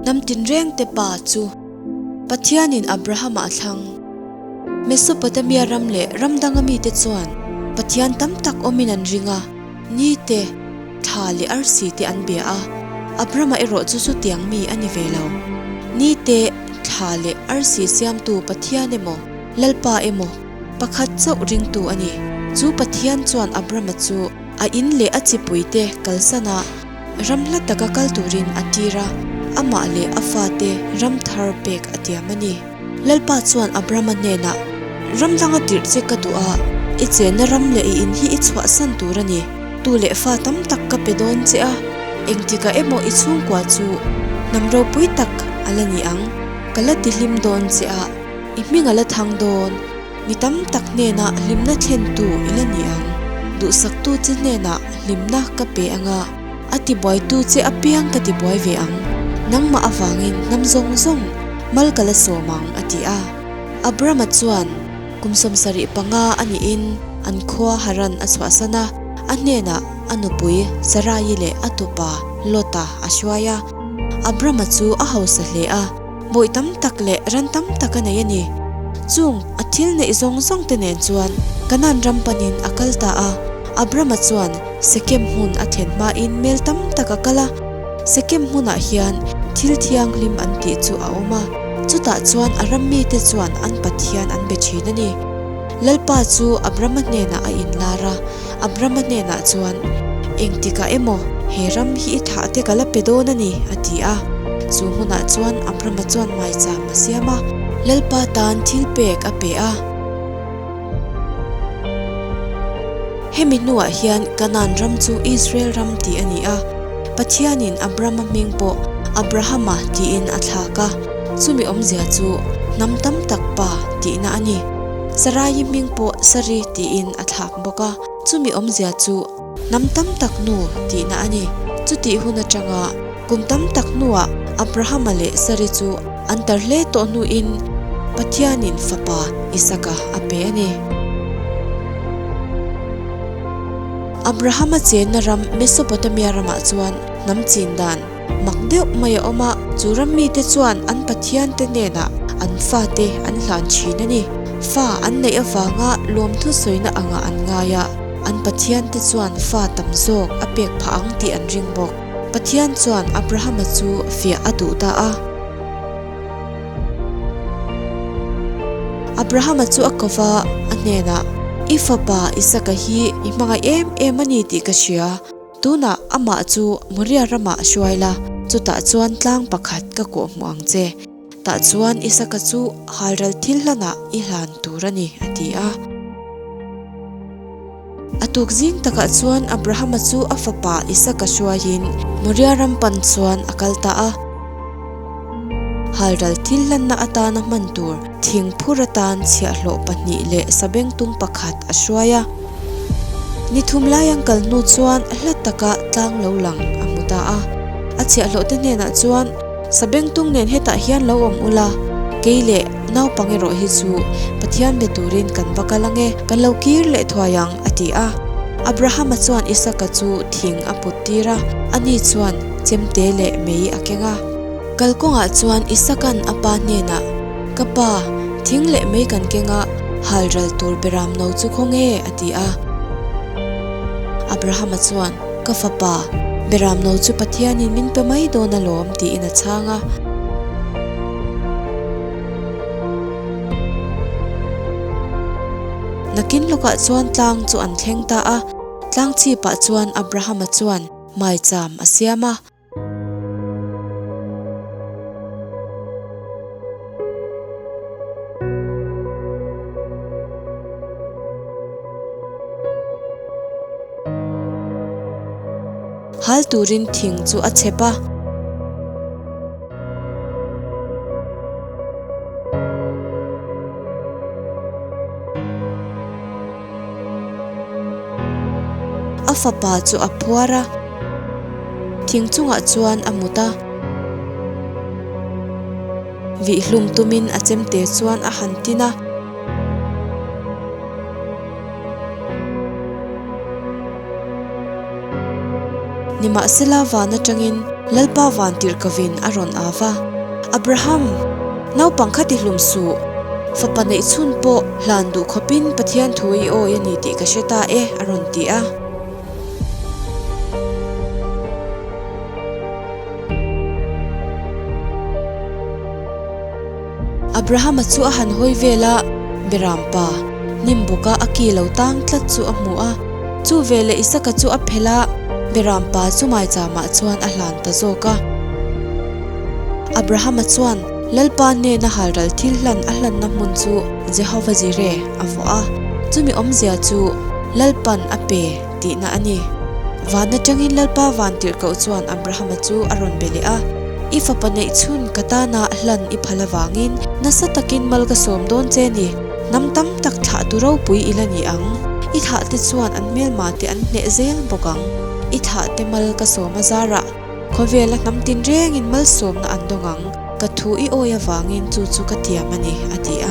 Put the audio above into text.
Hnam tinrengte pa chu Pathianin Abrahama a thlang. Mesopotamia ram leh ram danga mite chuan Pathian tam tak awmin an ring a, ni te, thla leh arsi te an bia a. Abrahama erawh chu chutiang mi a ni ve lo. Ni te, thla leh arsi siamtu Pathian emaw, Lalpa emaw pakhat chauh ringtu a ni. Chu Pathian chuan Abrahama chu a in leh a chipuite kalsan a, Ram hla taka kal turin a tir a, amah leh a fate ram thar pek a tiam a ni. Lalpa chuan Abrama hnenah, Ram danga tirh che ka duh a, i chenna ram leh i in hi i chhuahsan tur a ni. Tu leh fa tam tak ka pe dawn che a, engtikah emaw i chhungkua chu hnam ropui tak a la ni ang. Ka la tihlim dawn che a, i hming a la thang dawn. Mi tam tak hnenah hlimna thlentu i la ni ang. Duhsaktu che hnenah hlimna ka pe ang a, a tibuaitu che apiang ka tibuai ve ang. Nangmah avangin hnam zawng zawng mal ka la sawm ang, a ti a. Abrama chuan kum 75 a niin an khua Haran a chhuahsan a, a hnenah a nupui Sarai leh a tupa Lota a hruai a. Abrama chu a hausa hle a. Bawih tam tak leh ran tam tak a nei a ni. Chung a thil neih zawng zawng te nen chuan Kanaan ram panin a kal ta a. Abrama chuan Sekem hmun a thlen hmain mel tam tak a kal a. Sekem hmunah hian thil thianghlim an tih chu a awm a, chutah chuan a ram mite chuan an Pathian an be thin a ni. Lalpa chu Abrama hnenah a inlar a. Abrama hnenah chuan, Engtikah emaw he ram hi i thah te ka la pe dawn a ni, a ti a. Chu hmunah chuan Abrama chuan maicham a siam a, Lalpa tan thil pek a pe a. Hemi hnuah hian Kanaan ram chu Israel ram tih a ni a, Pathianin Abrama hming pawh Abrahama tiin a thlak a, chumi awmzia chu hnam tam tak pa tihna a ni. Sarai-i hming pawh Sari tiin a thlak bawk a, chumi awmzia chu hnam tam tak nu tihna a ni. Chutih hun atanga kum tam tak hnuah Abrahama leh Sari chu an tar hle tawh hnuin Pathianin fapa Isaka a pe a ni. Abrahama chenna ram Mesopotamia ramah chuan hnam chin dan, Mak deuh mai a awm a, chu ram mite chuan an pathiante hnenah an fate an hlan thin a ni. Fa an neih avanga lawmthu sawina angah an ngai a, an pathiante chuan fa tam zawk a pek phah ang tih an ring bawk. Pathian chuan Abrahama chu fiah a duh ta a. Abrahama chu a ko va, a hnenah, I fapa Isaka hi i hmangaih em em a ni tih ka hria. Tunah amah chu Moria ramah hruai la, chutah chuan tlang pakhat ka kawh hmuh ang che. Tah chuan Isaka chu halral thil hlanah i hlan tur a ni, a ti a. A tuk zing takah chuan Abrahama chu a fapa Isaka hruaiin Moria ram pan chuan a kal ta a. Halral thil hlanna atana hman tur thing phur atan chhiahhlawh pahnih leh sabengtung pakhat a hruai a. Ni thum lai an kal hnu chuan hla taka tlang lo lang a hmu ta a. A chhiahhlawh te hnenah chuan, Sabengtung nen hetah hian lo awm ula, kei leh naupang erawh hi chu Pathian be turin kan va kal ange, kan lo kir leh thuai ang, a ti a. Abrahama chuan Isaka chu thing a put tir a, ani chuan chemte leh mei a keng a. Kalkawngah chuan Isaka'n a pa hnenah, Ka pa, thing leh mei kan keng a, hal ral tur beram no chu khaw nge? a ti a. Abrahama chuan, Ka fapa, beram no chu Pathianin min pe mai dawn alawm, tiin a chhang a. Nakin lawkah chuan tlang chu an thleng ta a. Tlang chhipah chuan Abrahama chuan maicham a siam a. Hal turin thing chu a chep a. A fapa chu a phuar a, thing chungah chuan a mut a. Vihhlum tumin a chemte chuan a han tin a. Nimahsela van atangin Lalpa vantirhkovin a rawn au va, Abraham, naupang kha tihlum suh, fapa neih chhun pawh hlan duh khawpin Pathian thu i awi a ni tih ka hre ta e, a rawn ti a. Abrahama chu a han hawi vel a, Beram pa, hnim bawka a ki lo tang tlat chu a hmu a. Chu veleh Isaka chu a phelh a, Beram pa chu maicham-ah chuan a hlan ta zawk a. Abrahama chuan Lalpa hnena halral thil hlan a hlanna hmun chu Jehova Jireh a vuah a, chumi awmzia chu Lalpan a pe tihna a ni. Van atangin Lalpa vantirhkoh chuan Abrahama chu a rawn be leh a, I fapa neih chhun ka tana hlan i phal avangin nasa takin mal ka sawm dawn che ni. Hnam tam tak thlah tu ropui i la ni ang. I thlah te chuan an hmelma te an hneh zel bawk ang. I thlah te mal ka sawm a zarah khawvela hnam tinrengin malsawmna an dawng ang. Ka thu i awi avangin chu chu ka tiam a ni, a ti a.